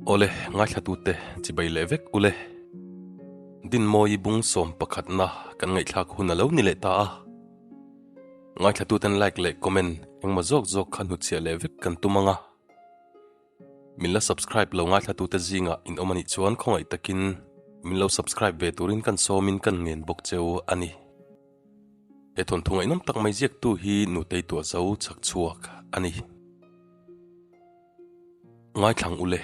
Awle, ngaithlatute chibai leh vek ule. Dinmawi bung sawm pakhatna kan ngaihthlak hun a lo ni leh ta a. Ngaithlatuten like leh comment engmaw zawk zawk kha hnutchhiah leh vek kan tum ang a. Min la subscribe lo ngaithlatute zingah in awm a nih chuan khawngaih takin min lo subscribe ve turin kan sawmin kan ngen bawk cheu a ni. He thawnthu ngaihnawm tak mai ziaktu hi Nutei Tuahzo chhak chhuak a ni. Ngaithlang ule.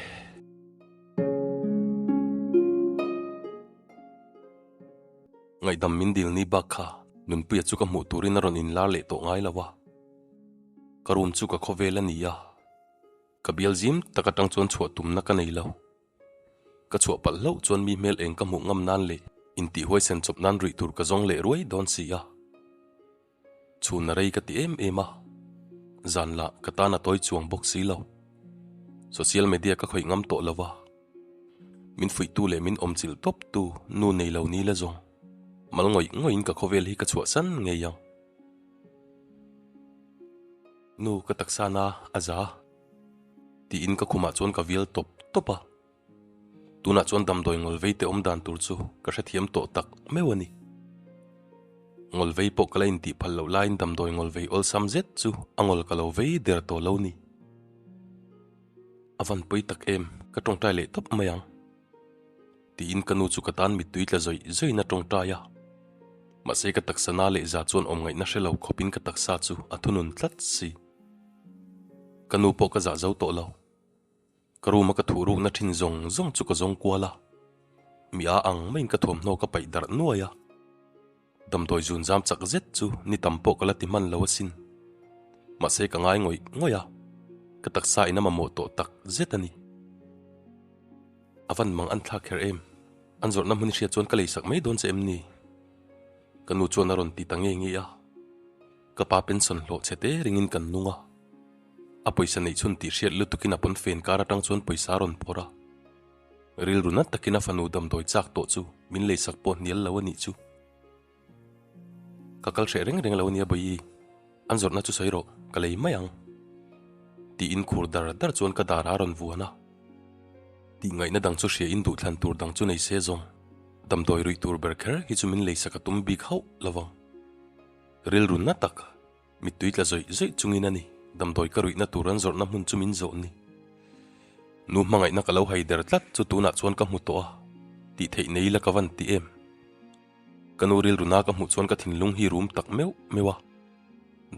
Ngaihdam min dil ni bak kha Nunpuia chu ka hmuh turin a rawn inlar leh tawh ngai lo a. Ka room chu ka khawvel a ni a. Ka bial zim tak atang chuan chhuah tumna ka nei lo. Ka chhuah palh hlauh chuan mi hmel eng ka hmuh ngam nan leh intih huaisen chawp nan ruih tur ka zawng leh ruai dawn si a. Chhun a rei ka ti em em a, zan lah ka tan a tawi chuang bawk si lo. Social media ka khawih ngam tawh lo a, min fuihtu leh min awmchilh tawptu nu nei lo ni la zawng mal ngawih ngawih in ka khawvel hi ka chhuahsan ngei ang. Nu ka taksa na a za tiin ka khumah chuan ka vial tawp tawp a, tunah chuan damdawi ngawlvei te awm dan tur chu ka hrethiam tawh tak meuh a ni. Ngawlvei pawh ka la intih phal loh laiin damdawi ngawlvei awlsam zet chu a ngawl ka lo vei der tawh lo ni. A van pawi tak em, ka tawngtai leh tawp mai ang. Tiin ka nu chu ka tan mittui tla zawih zawihin a tawngtai a. Mahse ka taksa na leh za chuan awm ngaihna hre lo khawpin ka taksa chu a thunun tlat si. Ka nu pawh ka zah zo tawh lo. Ka room a ka thuh rukna thin zawng zawng chu ka zawng kual a. Mi a ang maiin ka thuamhnaw ka paih darh nuai a. Damdawi zun zam chak zet chu ni tam pawh ka la ti hman lo asin. Mahse ka ngai ngawih ngawih a, ka taksa in a mamawh tawh tak zet a ni. A van mang an thlak kher em? An zawrhna hmun i hriat chuan ka leisak mai dawn che em ni? Ka nu chuan a rawn ti ta nge nge a. Ka pa pension hlawh chhe te ringin kan nung a. A pawisa neih chhun tih hriat lutukin a pawnfen kar atang chuan pawisa a rawn phawrh a. Rilru nat takin a fanu damdawi chak tawh chu min leisak pawh hnial lo a nih chu. Ka kal hreh reng reng lo ania Bawihi, an zawrhna chu sawi rawh, ka lei mai ang. Tiin khur dar dar chuan ka dar a rawn vuan a. Tih ngaihna dang chu hria in duhthlan tur dang chu nei se zawng, damdawi ruih tur ber kher hi chu min leisak a tum bik hauh lo vang. Rilru na tak, mittui tla zawih zawih chungin a ni, damdawi ka ruihna tur an zawrhna hmun chu min zawh ni. Nu hmangaihna ka lo hai der tlat chu tunah chuan ka hmu tawh a, tih theih nei la ka van ti em. Ka nu rilru na ka hmuh chuan ka thinlung hi rum tak meuh meuh a,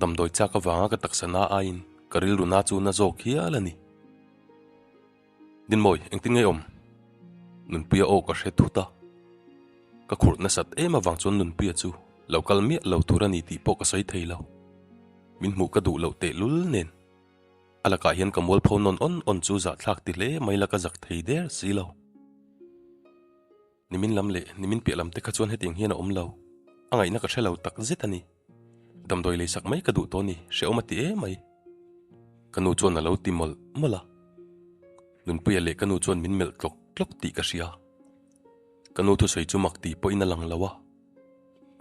damdawi chak avanga ka taksa na aiin ka rilru na chu na zawk hial a ni. Dinmawi, engtin nge awm? Nunpuia aw ka hre thut a, ka khurh nasat em avang chuan Nunpuia chu lo kal miah lo tur a ni tih pawh ka sawi thei lo. Min hmuh ka duh loh tehlul nen a lakah hian ka mualpho nawn awn awn chu zahthlak ti hle mai la ka zak thei der si lo. Nimin lam leh nimin piah lam te kha chuan hetiang hian a awm lo. A ngaihna ka hre lo tak zet a ni. Damdawi leisak mai ka duh tawh a ni, hrehawm a ti em mai. Ka nu chuan a lo ti mawlh mawlh a. Nunpuia leh ka nu chuan min melh tlawk tlawk tih ka hria. Ka nu thusawi chu mak ti pawhin a lang lo a.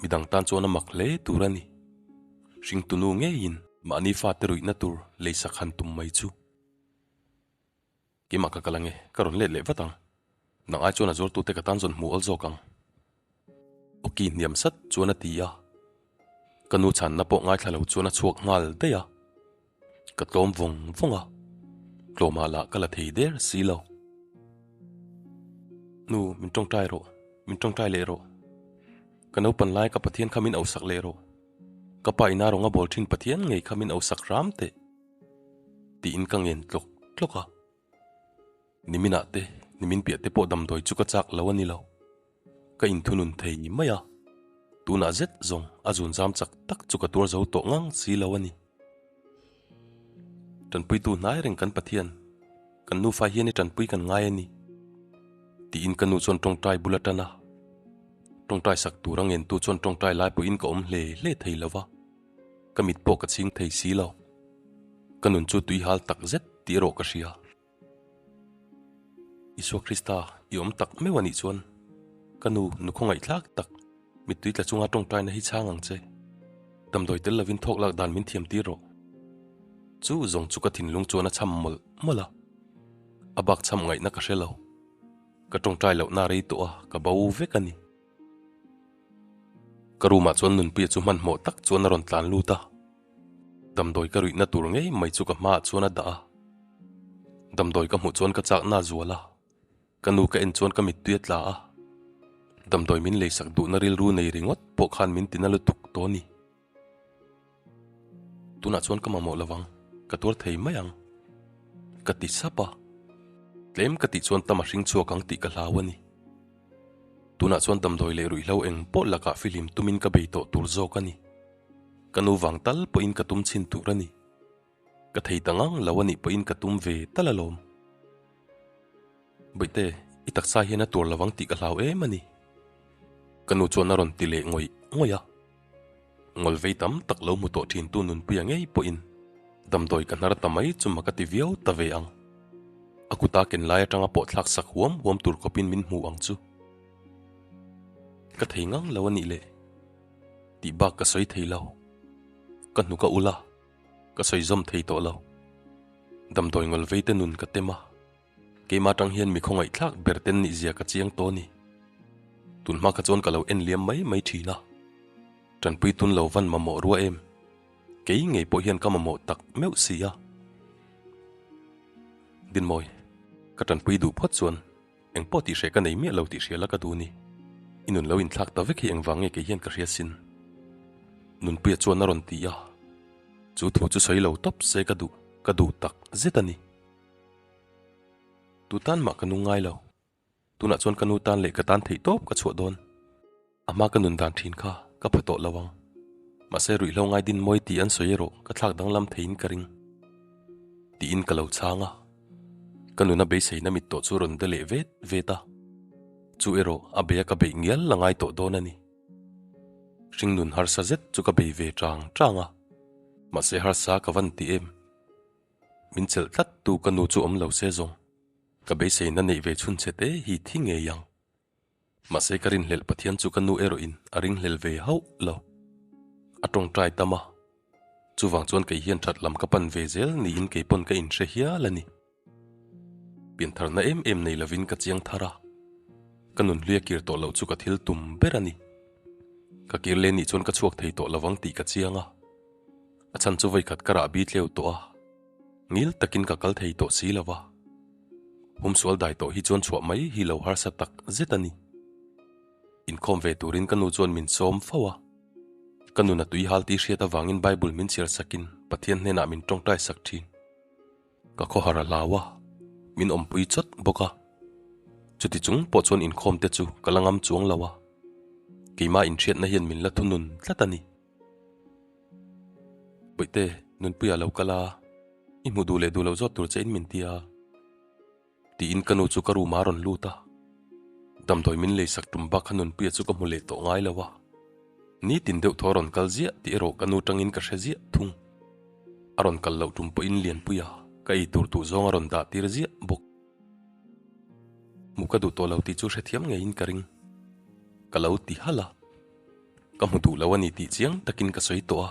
Midang tan chuan a mak hle tur a ni. Hringtunu ngeiin mahni fate ruihna tur leisak han tum mai chu. Keimah ka kal ange, ka rawn let leh vat ang. Nang ai chuan a zuartute ka tan zawn hmu awl zawk ang. Awki hniam sat chuan a ti a. Ka nu chhanna pawh ngaithla lo chuan a chhuak nghal daih a. Ka tlawm vawng vawng a, tlawmah lah ka la thei der si lo. Nu, min tawngtai rawh, min tawngtai leh rawh. Ka naupan lai ka Pathian kha min ausak leh rawh. Ka pa ina rawnga bawl thin Pathian ngei kha min ausak hram teh. Tiin ka ngen tlawk tlawk a. Niminah te, nimin piah te pawh damdawi chu ka chak lo a ni lo. Ka inthunun thei mai a, tunah zet zawng a zun zam chak tak chu ka tuar zo tawh ngang si lo a ni. Tanpuitu hnai reng kan Pathian, kan nufa hian i tanpui kan ngai a ni. Tiin ka nu chuan tawngtai bul a tan a. Tawngtai sak tur a ngentu chuan tawngtai lai pawhin ka awm hle hle thei lo va. Ka mit pawh ka chhing thei si lo. Ka nun chu tui hal tak zet tih erawh ka hria. Isua Krista i awm tak meuh a nih chuan ka nu nu khawngaihthlak tak mittui tla chunga tawngtaina hi chhang ang che. Damdawi tel lovin thawk lak dan min thiam tir rawh. Chu zawng chu ka thinlung chuan a cham mawlh mawlh a. A bak chham ngaihna ka hre lo. Ka tawngtai lohna rei tawh a, ka bo vek a ni. Ka room ah chuan Nunpuia chu hmanhmawh tak chuan a rawn tlan lut a. Damdawi ka ruihna tur ngei mai chu ka hmaah chuan a dah a. Damdawi ka hmuh chuan ka chakna a zual a. Ka nu ka en chuan ka mittui a tla a. Damdawi min leisak duhna rilru nei ringawt pawh khan min tina lutuk tawh a ni. Tunah chuan ka mamawh lovang, ka tuar thei mai ang. Ka ti sap a. Tlem ka tih chuan tam a hring chhuak ang tih ka hlau a ni. Tunah chuan damdawi leh ruihhlo eng pawh lakah fihlim tumin ka bei tawh tur zawk a ni. Ka nu vang tal pawhin ka tum chhin tur a ni. Ka thei ta ngang lo a nih pawhin ka tum ve tal alawm. Bawihte, i taksa hian a tur lovang tih ka hlau em a ni. Ka nu chuan a rawn ti leh ngawih ngawih a. Ngawl vei tam tak lo hmu tawh thintu Nunpuia ngei pawhin damdawi ka hnar ta mai chu mak a ti viau ta ve ang. A kuta ken lai atanga pawh thlak sak huam huam tur khawpin min hmu ang chu. Ka thei ngang lo a nih le tih bak ka sawi thei lo. Ka hnuk a ul a, ka sawi zawm thei tawh lo. Damdawi ngawl vei te nun ka tem a. Keimah atang hian mi khawngaihthlak ber ten nih zia ka chiang tawh a ni. Tun hma kha chuan ka lo en liam mai mai thin a. Tanpui tun lo van mamawh rua em? Kei ngei pawh hian ka mamawh tak meuh si a. Dinmawi, ka tanpui duh phawt chuan eng pawh tih hreh ka nei miah lo tih hria la ka duh ni. I nun lo inthlak ta vek hi engvang nge kei hian ka hria sin? Nunpuia chuan a rawn ti a. Chu thu chu sawi lo tawp se ka duh, ka duh tak zet a ni. Tu tan mah ka nung ngai lo. Tunah chuan ka nu tan leh ka tan theih tawp ka chhuah dawn. A hma ka nun dan thin kha ka pha tawh lo ang. Mahse ruihhlo ngai din mawi tih an sawi erawh ka thlak danglam theiin ka ring. Tiin ka lo chhang a. Ka nuna beiseina mit tawh chu rawn de leh vet vet a. Chu erawh a bei a ka beih ngial la ngai tawh dawn a ni. Hringnun harsa zet chu ka bei ve chang chang a. Mahse harsa ka van ti em. Min chelh tlat tu ka nu chu awm lo se zawng. Ka beiseina neih ve chhun che te hi thi ngei ang. Mahse ka rinhlelh Pathian chu ka nu erawhin a ringhlel ve hauh lo. A tawngtai tam a. Chuvang chuan kei hian that lam ka pan ve zel niin kei pawn ka inhre hial a ni. Piantharna em em nei lovin ka chiang thar a. Ka nunhlui a kir tawh loh chu ka thil tum ber a ni. Ka kir leh nih chuan ka chhuak thei tawh lovang tih ka chiang a. A chhan chu vawikhat ka rah bi tleu tawh a, ngil takin ka kal thei tawh si lo va. Humsual dai tawh hi chuan chhuah mai hi lo harsa tak zet a ni. Inkhawm ve turin ka nu chuan min sawm fo a. Ka nun a tui hal tih hriat avangin Bible min chhiar sakin Pathian hnenah min tawngtai sak thin. Ka khawhar a hlau a, min awmpui chawt bawk a. Chuti chung pawh chuan inkhawm te chu ka la ngam chuang lo a. Keimah inhriatna hian min la thunun tlat a ni. Bawihte, Nunpuia lo kal a, i hmu duh leh duh loh zawt tur che in min ti a. Tiin ka nu chu ka room ah a rawn lut a. Damdawi min leisak tum bak kha Nunpuia chu ka hmu leh tawh ngai lo a. Nitin deuh thaw a rawn kal ziah tih erawh ka nu tangin ka hre ziah thung. A rawn kal loh tum pawhin Lianpuia ka ei tur duh zawng a rawn dah tir ziah bawk. Hmuh ka duh tawh lo tih chu hrethiam ngeiin ka ring. Ka lo ti halh a. Ka hmu duh lo a ni tih chiang takin ka sawi tawh a,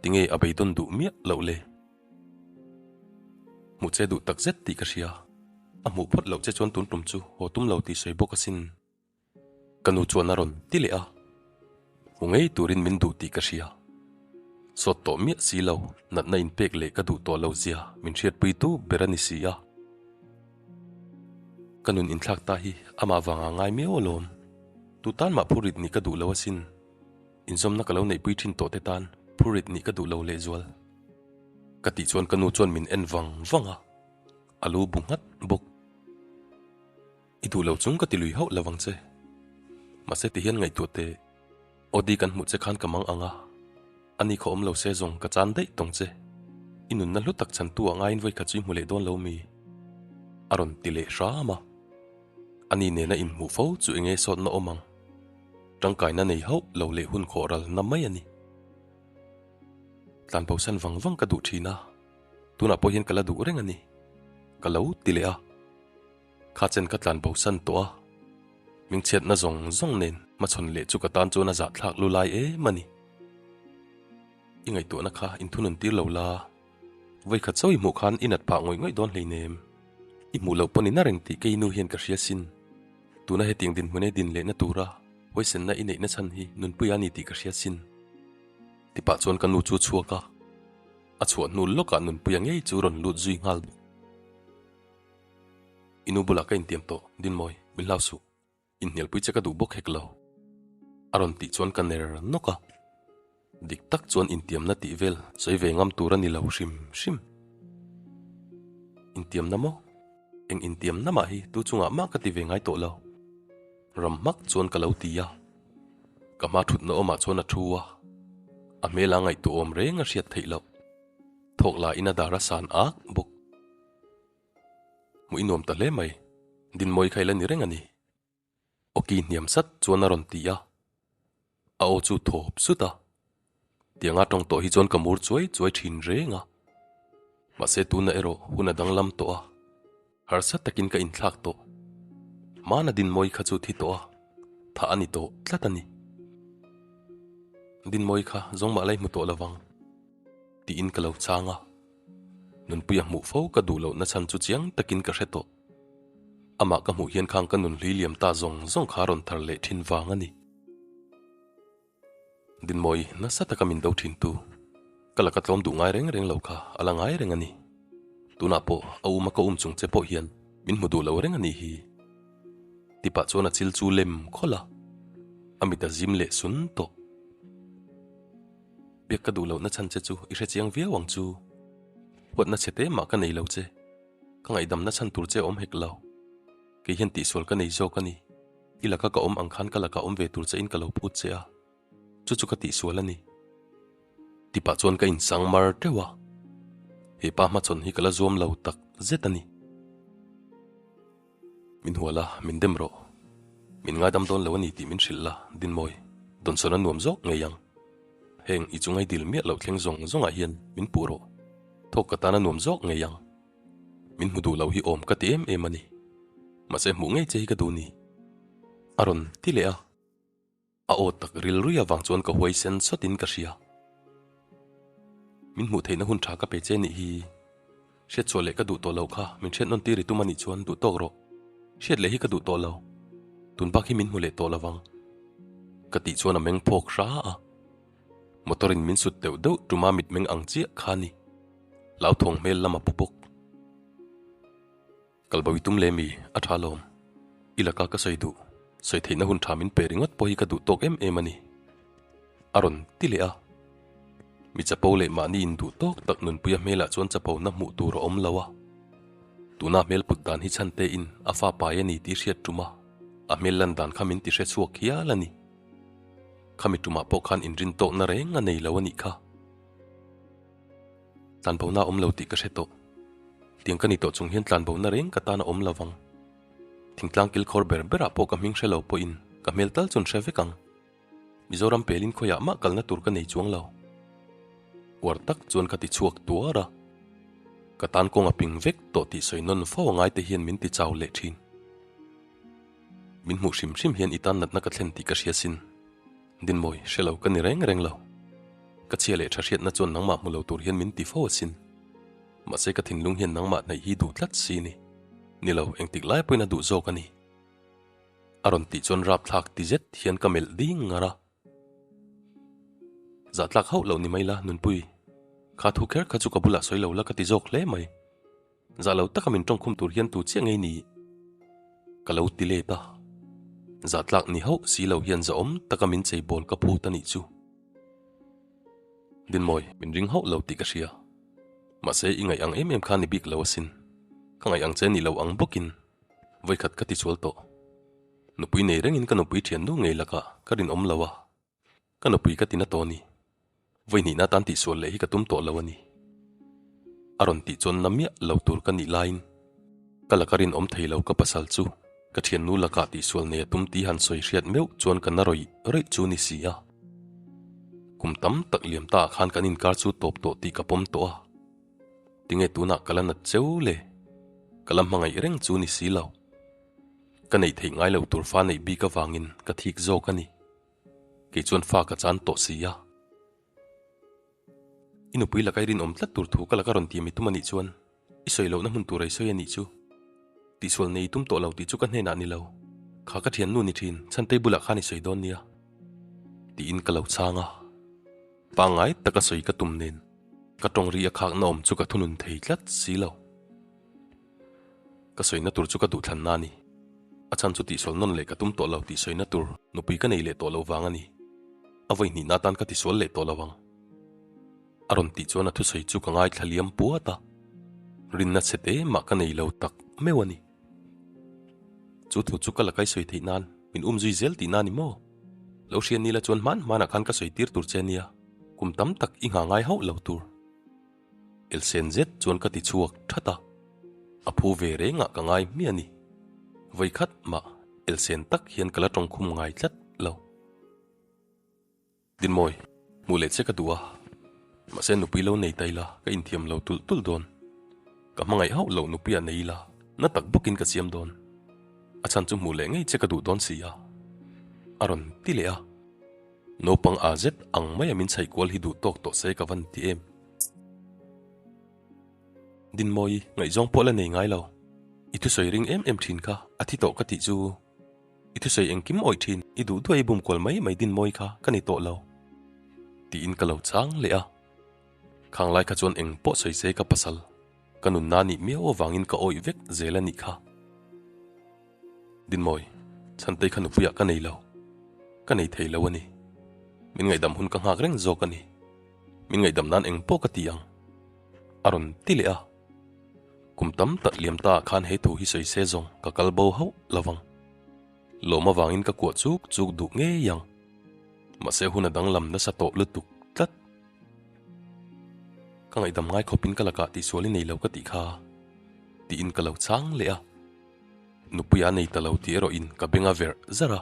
tinge a beidawn duh miah loh le? Hmuh che duh tak zet tih ka hria, a hmuh phawt loh che chuan tun tum chu haw tum lo tih sawi bawk asin. Ka nu chuan a rawn ti leh a, hmu ngei turin min duh tih ka hria. Sawt tawh miah si lo, natna inpek leh ka duh tawh lo zia min hriatpuitu ber a ni si a. Ka nun inthlak ta hi amah vanga ngai miau alawm. Tu tan mah phurit nih ka duh lo asin. Inzawmna ka lo neihpui thin tawh te tan phurit nih ka duh lo lehzual. Ka tih chuan ka nu chuan min en vang vang a, a lu bu nghat bawk. I duh lo chung ka ti lui hauh lo vang che. Mahse tihian ngaihtuah teh, Audi kan hmuh che khan ka mang ang a, ani khaw awm lo se zawng ka chan daih tawng che. I nunna hlu tak chhantu ah ngaiin vawikhat chu i hmu leh dawn lo mi? A rawn ti leh hram a. Ani nena inhmuh fo chu enge sawtna awm ang? Tangkaina nei hauh lo leh hun khawh ralna mai a ni. Tlanbosan vang vang ka duh thin a, tunah pawh hian ka la duh reng a ni. Ka lo ti leh a. Kha chen ka tlanbosan tawh a, mingchhiatna zawng zawng nen hmachhawn leh chu ka tan chuan a zahthlak lu lai em a ni. I ngaihtuahna kha inthunun tir lo la, vawikhat chawi hmuh khan i nat phah ngawih ngawih dawn hleinem. I hmuh loh pawn i na reng tih kei nu hian ka hria sin. Tuna hetiang dinhmun e din lehna tura huaisenna i neihna chhan hi nunpui a ni tih ka hria sin. Tipah chuan ka nu chu a chhuak a, a chhuah hnu lawkah nunpuia ngei chu rawn lut zui nghal bawk. I nu bulah ka intiam tawh, Dinmawi, min hlau suh. Inhnialpui che ka duh bawk hek lo. A rawn tih chuan ka ner nawk a. Dik tak chuan intiamna tih vel sawi ve ngam tur a ni lo hrim hrim. Intiamna maw? Eng intiamna mah hi tu chungah mah ka ti ve ngai tawh lo. Ram hmak chuan ka lo ti a. Ka hma thutna awmah chuan a thu a. A hmela ngaihtuahawm reng a hriat theih loh. Thawk la in a dar a san ak bawk. Hmuh i nuam ta hle mai. Dinmawi kha i la ni reng a ni. Awki hniam sat chuan a rawn ti a. A aw chu thawp sut a. Tianga tawng tawh hi chuan ka mur chuai chuai thin reng a. Mahse tuna erawh hun a danglam tawh a. Harsa takin ka inthlak tawh. Hmana Dinmawi kha chu thi tawh a, thah a ni tawh tlat a ni. Dinmawi kha zawng mah la i hmu tawh lovang tiin ka lo chang a. Nunpuia hmuh fo ka duh lohna chhan chu chiang takin ka hre tawh. Amah ka hmuh hian khang ka nun hlui liam ta zawng zawng kha a rawn thar leh thin vang a ni. Dinmawi nasa taka min do thin tu, ka laka tlawm duh ngai reng reng lo kha a la ngai reng a ni. Tunah pawh a uma ka um chung che pawh hian min hmu duh lo reng a nih hi. Tipah chuan a chil chu lem khawlh a, a mit a zim leh sun tawh. Biak ka duh lohna chhan che chu i hre chiang viau ang chu. Huatna chhe te mah ka nei lo che. Ka ngaihdamna chhan tur che a awm hek lo. Kei hian tihsual ka nei zawk a ni. I laka ka awm ang khan ka laka awm ve tur che in ka lo phut che a. Chu chu ka tihsual a ni. Tipah chuan ka insang mar teuh a. He pa hmachhawn hi ka la zuam lo tak zet a ni. Min hual a, min dem rawh. Min ngaidam dawn lo a ni tih min hrilh la, Dinmawi, dawnsawn a nuam zawk ngei ang. Heng i chungai dil miah loh thleng zawng zawngah hian min puh rawh. Thawk ka tan a nuam zawk ngei ang. Min hmu duh lo hi awm ka ti em em a ni. Mahse hmuh ngei che hi ka duh ni. A rawn ti leh a. A aw tak rilrui avang chuan ka huai sen sawtin ka hria. Min hmuh theihna hun tha ka pe che nih hi. Hriat chhuah leh ka duh tawh loh kha min hriat nawn tir i tum a nih chuan duh tawk rawh. Hriat leh hi ka duh tawh lo. Tun bak hi min hmu leh tawh lo vang. Ka tih chuan a meng phawk hra a. Motor in min sut deuh deuh tuma mitmeng ang chiah kha ni. Hlauthawng hmel lam a pu bawk. Kal bo i tum leh mi, a tha lawm. I laka ka sawi duh, sawi theihna hun tha min pe ringawt pawh hi ka duh tawk em em a ni. A rawn ti leh a. Mi chapo leh mahni induh tawk tak nunpuia hmelah chuan chapona hmuh tur a awm lo a. Tuna hmel put dan hi chhan tein a fa pai a ni tih hriat tum a, a hmel lan dan kha min ti hre chhuak hial a ni. Khami tumah pawh khan inrin tawkna reng a nei lo a nih kha. Tlanbona a awm lo tih ka hre tawh. Tiang ka ni tawh chung hian tlanbona reng ka tan a awm lo vang. Thingtlang kilkhawr ber berah pawh ka hming hre lo pawhin ka hmel tal chun hre vek ang. Mizoram pelin khawiah mah kalna tur ka nei chuang lo. Uar tak chuan ka ti chhuak tuar a. Ka tan kawng a ping vek tawh tih sawi nawn fo angai te hian min ti chau leh thin. Min hmuh hrim hrim hian i tan natna ka thlen tih ka hria sin. Dinmawi, hre lo ka ni reng reng lo. Ka chhia leh tha hriatna chuan nangmah hmu lo tur hian min ti fo asin. Mahse ka thinlung hian nangmah hnaih hi duh tlat si ni. Ni lo, engtik lai pawhin a duh zawk a ni. A rawn tih chuan rapthlak ti zet hian ka melh ding ngar a. Zahtlak hauh lo ni mai la, Nunpui. Kha thu kher kha chu ka bulah sawi lo la ka ti zawk hle mai. Zah lo taka min tawngkhum tur hian tu chiah ngei ni? Ka lo ti let a. Zah tlak ni hauh si lo hian zahawm taka min cheibawl ka phut a nih chu. Dinmawi, min ring hauh lo tih ka hria. Mahse, i ngaih ang em em kha ni bik lo asin. Ka ngaih ang che ni lo ang bawkin vawikhat ka ti sual tawh. Nupui nei rengin ka nupui thiannu ngei lakah ka rinawm lo a. Ka nupui ka tina tawh a ni. Vawihnihna atan tihsual leh hi ka tum tawh lo a ni. A rawn tih chuan na miah lo tur ka nih laiin ka laka rinawm thei lo ka pasal chu ka thiannu lakah tihsual nei a tum tih han sawi hriat meuh chuan ka na rawih rawih chu ni si a. Kum tam tak liam ta ah khan kan inkar chu tawp tawh tih ka pawm tawh a. Tinge tunah ka la nat cheu le? Ka la hmangaih reng chu ni si lo. Ka neih theih ngai lo tur fa neih bik avangin ka thik zawk a ni. Kei chuan fa ka chan tawh si a. I nupui laka i rinawm tlat tur thu ka laka rawn ti mi tum a nih chuan i sawi lohna hmun tur a i sawi a nih chu. Tihsual nei i tum tawh lo tih chu ka hnenah ni lo. Kha ka thiannu ni thin, Chhantei bulah khan i sawi dawn nia. Tiin ka lo chhang a. Pangngai taka sawi ka tum nen, ka tawng ri a khakna awm chu ka thunun thei tlat si lo. Ka sawina tur chu ka duhthlanna a ni. A chhan chu tihsual nawn leh ka tum tawh lo tih sawina tur nupui ka nei leh tawh lo vang a ni. A vawi hnihna atan ka tisual leh tawh lo ang. A rawn tih chuan a thusawi chu ka ngaithla liam puat a, rinna chhe te mah ka nei lo tak meuh a ni. Chu thu chu ka la kai sawi theih nan min um zui zel tihna a ni maw? Lo hria nila chuan hman hmanah khan ka sawi tir tur che nia, kum tam tak i nghah ngai hauh lo tur. Elsen zet chuan ka ti chhuak that a, a phu ve rengah ka ngai hmiah a ni. Vawikhat mah elsen tak hian ka la tawngkhum ngai tlat lo. Dinmawi, hmuh leh che ka duh a, mahse nupui lo nei ta ila ka inthiam lo tulh tulh dawn. Ka hmangaih hauh loh nupuiah nei ila na tak bawkin ka siam dawn. A chhan chu hmuh leh ngei che ka duh dawn si a, a rawn ti leh a. Naupang a zet ang maia min chhaih kual hi duh tawk tawh se ka van ti em. Dinmawi, ngaihzawng pawh la nei ngai lo. I thusawi ring em em thin kha a thi tawh ka tih chu. I thusawi engkim awih thin, i duh duh a i bum kual mai mai Dinmawi kha ka ni tawh lo. Tiin ka lo chang leh a. Khang lai kha chuan eng pawh sawi se ka pasal, ka nunna nih miau avangin ka awih vek zel a nih kha. Dinmawi, Chhantei kha nupuiah ka nei lo. Ka nei thei lo a ni. Min ngaihdam hun ka nghak reng zawk a ni. Min ngaihdam nan eng pawh ka ti ang. A rawn ti leh a. Kum tam tak liam ta ah khan he thu hi sawi se zawng ka kal bo hauh lo vang. Lawm avangin ka kuah chuk chuk duh ngei ang. Mahse hun a danglam nasa tawh lutuk tlat. Ka ngaihdam ngai khawpin ka lakah tihsual i nei lo ka tih kha tiin ka lo chhang leh a. Nupuia nei ta lo tih erawhin ka beng a verh zar a.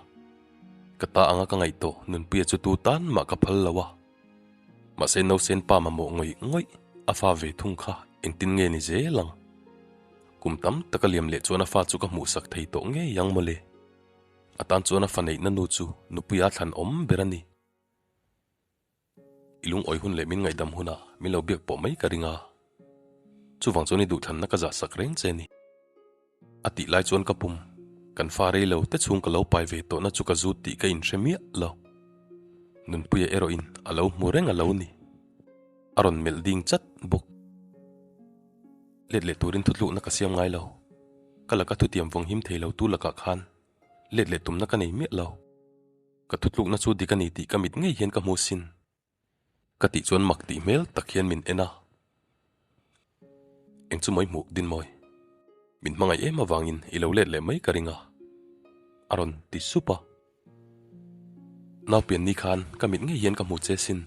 Ka ta anga ka ngaih tawh Nunpuia chu tu tan mah ka phal lo a. Mahse Nausen pa mamawh ngawih ngawih a fa ve thung kha engtin nge ni zel ang? Kum tam taka liam leh chuan a fa chu ka hmuhsak thei tawh ngei ang mawle. A tan chuan a fa neihna nu chu Nupuia thlan awm ber a ni. I lungawi hun leh min ngaihdam hunah min lo biak pawh mai ka ring a, chuvang chuan i duhthlanna ka zah sak reng che ni. A tih lai chuan ka pum, kan fa rei lo te chhung ka lo pai ve tawhna chu ka zut tih ka inhre miah lo. Nunpuia erawhin a lo hmu reng a lo ni. A rawn melh ding chat bawk. Let leh turin thutlukna ka siam ngai lo. Ka laka thutiam vawng him thei lo tu lakah khan let leh tumna ka nei miah lo. Ka thutlukna chu dik a ni tih ka mit ngei hian ka hmu sin. Ka tih chuan mak tih hmel tak hian min en a. Eng chu mawi hmuh Dinmawi? Min hmangaih em avangin i lo let leh mai ka ring a, a rawn ti sup a. Nau pian ni khan ka mit ngei hian ka hmu che sin.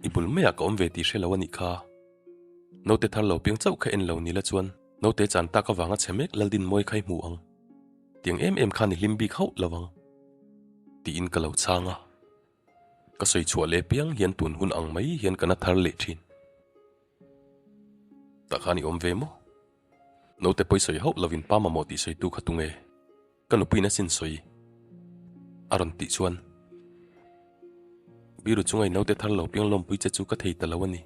I bul maiah ka awm ve tih hre lo a nih kha. Naute thar lo piang chauh kha en lo ni la chuan naute chan tak avanga chhe mek Laldinmawi kha i hmu ang. Tiang em em khan i hlim bik hauh lo ang. Tiin ka lo chhang a. Ka sawi chhuah leh piang hian tun hun ang mai hian ka na thar leh thin. Tah khan i awm ve maw? Naute pawi sawi hauh lovin pa mamawh tih sawitu kha tunge? Ka nupuiin a sin sawi. A rawn tih chuan Biru chunga i naute thar lo piang lawmpui che chu ka thei ta lo a ni.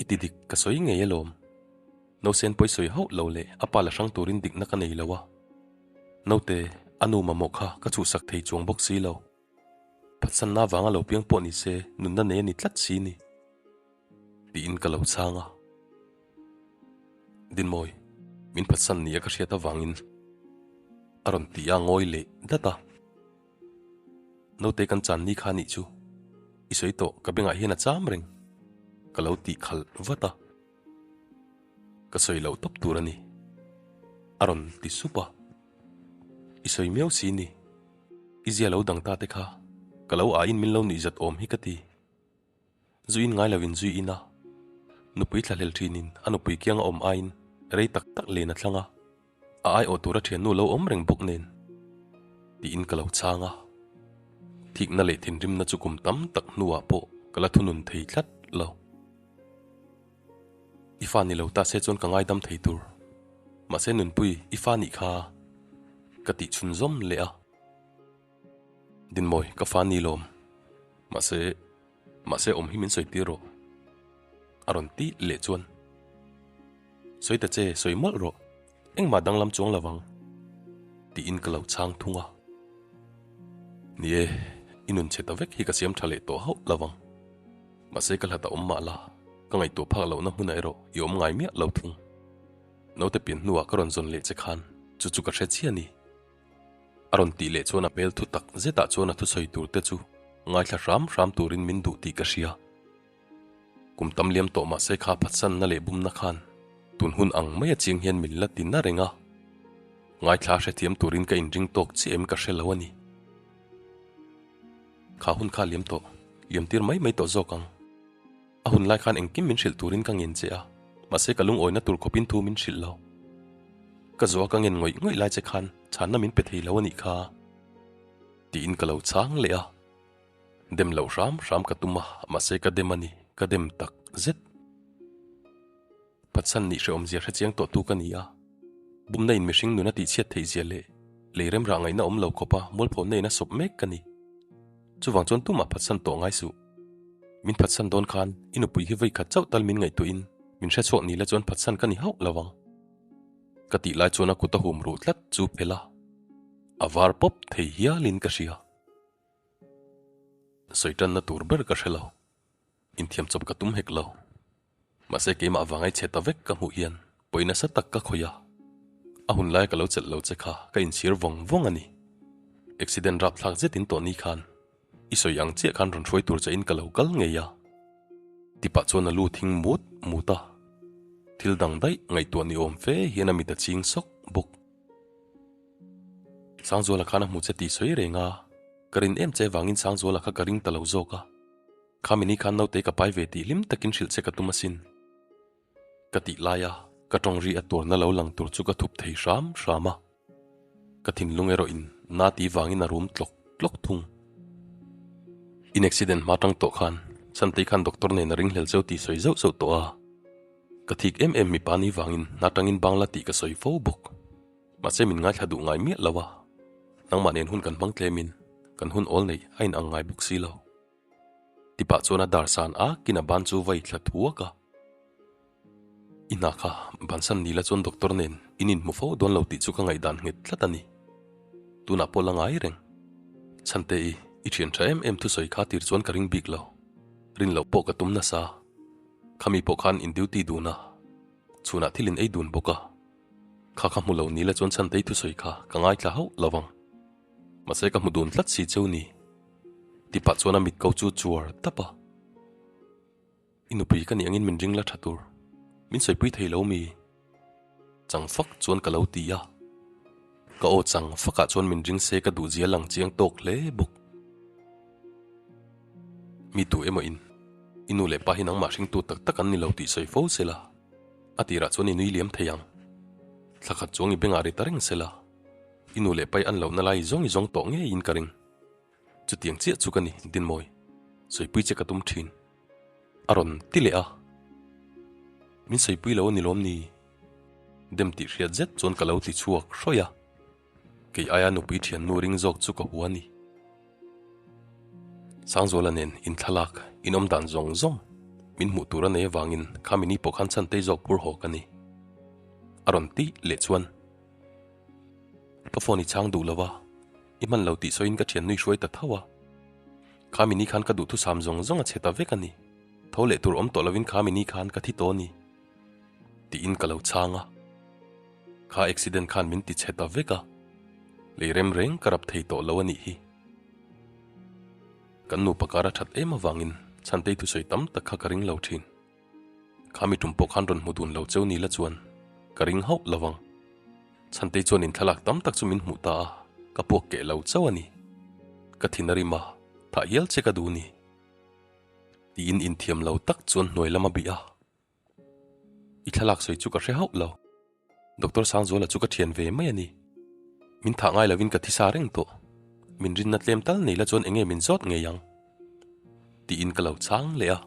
I ti dik ka sawi ngei alawm. Nausen pawi sawi hauh lo leh a pa la hrang turin dikna ka nei lo a. Naute, a nu mamawh kha ka chhuhsak thei chuang bawk si lo. Phatsanna vanga lo piang pawh ni se nunna nei a ni tlat si ni. Tiin ka lo chhang a. Dinmawi, min phatsan ni a ka hriat avangin a rawn ti a ngawi leh dat a. Naute kan chan ni kha nih chu i sawi tawh ka bengah hian a cham reng ka lo tih khalh vat a. Ka sawi loh tawp tur a ni a rawn ti sup a. I sawi miau si ni, i zia lo dang ta te kha ka lo aiin min lo nuihzat awm hi ka ti. Zu in ngai loin zui in a, nupui thlahlel thinin a nupui kianga awm aiin rei tak tak len a thlang a, a aiawh tura thiannu lo awm reng bawk nen tiin ka lo chhang a. Thikna leh thinrimna chu kum tam tak hnuah pawh ka la thunun thei tlat lo. I fa ni lo ta se chuan ka ngaidam thei tur, mahse nunpui i fa nih kha ka tih chhunzawm leh a. Dinmawi, ka fa ni lawm. Mahse, mahse awm hi min sawi tir rawh. A rawn ti leh chuan. Sawi ta che, sawi mawlh rawh. Engmah danglam chuang lo vang, tiin ka lo chhang thung a. Ni e, i nun chhe ta vek hi ka siam tha leh tawh hauh lo vang. Mahse ka hlat a awm mah la, ka ngaihtuah phak lohna hmunah erawh i awm ngai miah lo thung. Naute pian hnuah ka rawn zawn leh che khan chu chu ka hre chiah a ni. A rawn tih leh chuan a hmel thu tak zetah chuan a thusawi tur te chu ngaithla hram hram turin min duh tih ka hria. Kum tam liam tawh mahse kha phatsanna leh bumna khan tun hun ang mai a chiang hian min la ti na reng a. Ngaithla hrethiam turin ka inring tawk chiah em ka hre lo a ni. Kha hun kha liam tawh, liam tir mai mai tawh zawk ang. A hun lai khan engkim min hrilh turin ka ngen che a, mahse ka lungawina tur khawpin thu min hrilh lo. Ka zawh a ka ngen ngawih ngawih lai che khan chhanna min pe thei lo a nih kha. Tiin ka lo chhang leh a. Dem loh hram hram ka tum a, mahse ka dem a ni, ka dem tak zet. Patsan nih hrehawmzia hrechiang tawh tu ka ni a, bumna in mihring nun a tihchhiat theih zia leh lei remrah ngaihna awm lo khawpa mualphawnna in a sawp mek ka ni. Chuvang chuan tumah phatsan tawh ngai suh. Min phatsan dawn khan i nupui hi vawi khat chauh tal min ngaihtuahin min hrechhuak ni la chuan phatsan ka ni hauh lo ang. Ka tih lai chuan a kut a hum ruh tlat chu phelh a, a var pawp thei hialin ka hria. Sawi tanna tur ber ka hre lo. Inthiam chawp ka tum hek lo. Mahse keimah vang ai chhe ta vek ka hmuh hian pawi nasa tak ka khawih a. A hun laia ka lo chelh lo che kha ka inchhir vawng vawng a ni. Accident rapthlak zetin tawh ni khan i sawi ang chiah khan rawn hruai tur che in ka lo kal ngei a. Tipah chuan a lu thing mut mut a. Thil dang daih ngaihtuah ni awm fe hian a mit a ching sawk bawk. Sangzuala khan a hmu che tih sawi reng a, ka rin em che vangin Sangzuala kha ka ring ta lo zawk a. Kha mini khan naute ka pai ve tih hlim takin hrilh che ka tum asin. Ka tih lai a, ka tawng ri a tuarna lo lang tur chu ka thup thei hram hram a. Ka thinlung erawh in na ti vangin a rum tlawk tlawk thung. In accident hma tang tawh khan Chhantei khan doctor nen a ringhlel cheu tih sawi zauh zauh tawh a. Ka thik em em mipa ni vangin hna tangin bangla tih ka sawi fo bawk. Mahse min ngaithla duh ngai miah lo a, nangmah nen hun kan hmang tlemin kan hun awl neih a inang ngai bawk si lo. Tipah chuan a dar san akin a ban chu vai thla thuak a. I hna kha bansan ni la chuan doctor nen in inhmu fo dawn lo tih chu ka ngaihdan nghet tlat a ni. Tunah pawh la ngai reng. Chhante i, i thian tha em em thusawi kha tir chuan ka ring bik lo. Rin loh pawh ka tum nasa. Khami pawh khan in duty dun a, chhunah thil in ei dun bawk a. Kha ka hmu lo ni la chuan Chhantei thusawi kha ka ngaithla hauh lo vang. Mahse ka hmu dun tlat si cheu ni. Tipah chuan a mit ko chu chuar tap a. I nupui ka nih angin min ring la tha tur. Min sawipui thei lo mi? Chang fak chuan ka lo ti a. Ka aw chang fakah chuan min ring se ka duh zia lang chiang tawk hle bawk. Mi tu emaw in i nu leh pa hi nangmah hringtu tak tak an ni lo tih sawi fo se la. A tirah chuan i nui liam thei ang. Thla khat chuang i bengah ri ta reng se la. I nu leh pai an lohna lai i zawng i zawng tawh ngeiin ka ring. Chutiang chiah chu ka ni, Dinmawi. Sawipui che ka tum thin. A rawn ti leh a. Min sawipui lo a ni lawm ni? Dem tih hriat zet chuan ka lo ti chhuak hrawih a. Kei aia nupui thiannu ring zawk chu ka hua ni. Sangzuala nen inthlalak inawm dan zawng zawng min hmuh tur a nei avangin kha mini pawh khan chhantei zawk phur haw ka ni. A rawn tih leh chuan ka phone i chhang duh lo a, i hman lo tih sawiin ka thiannui hruai ta tho a. Kha mini khan ka duhthusam zawng zawng a chhe ta vek a ni. Tho leh tur awm tawh lovin kha mini khan ka thi tawh a ni. Tiin ka lo chhang a. Kha accident khan min ti chhe ta vek a, lei rem reng ka rap thei tawh lo a nih hi. Kan nupa kar a that em avangin Chhantei thusawi tam tak kha ka ring lo thin. Kha mi tum pawh khan rawn hmu dun lo cheu ni la chuan ka ring hauh lo vang. Chhantei chuan inthlalak tam tak chu min hmuh ta a, ka puak keh lo chauh a ni. Ka thin a rim a, thah hial che ka duh ni. Tiin inthiam lo tak chuan hnuai lam a bih a. I thlalak sawi chu ka hre hauh lo. Doctor Sangzuala chu ka thian ve mai a ni. Min thah ngai lovin ka thisa reng tawh. Min rinna tlem tal nei la chuan enge min zawt ngei ang? Tiin ka lo chhang leh a.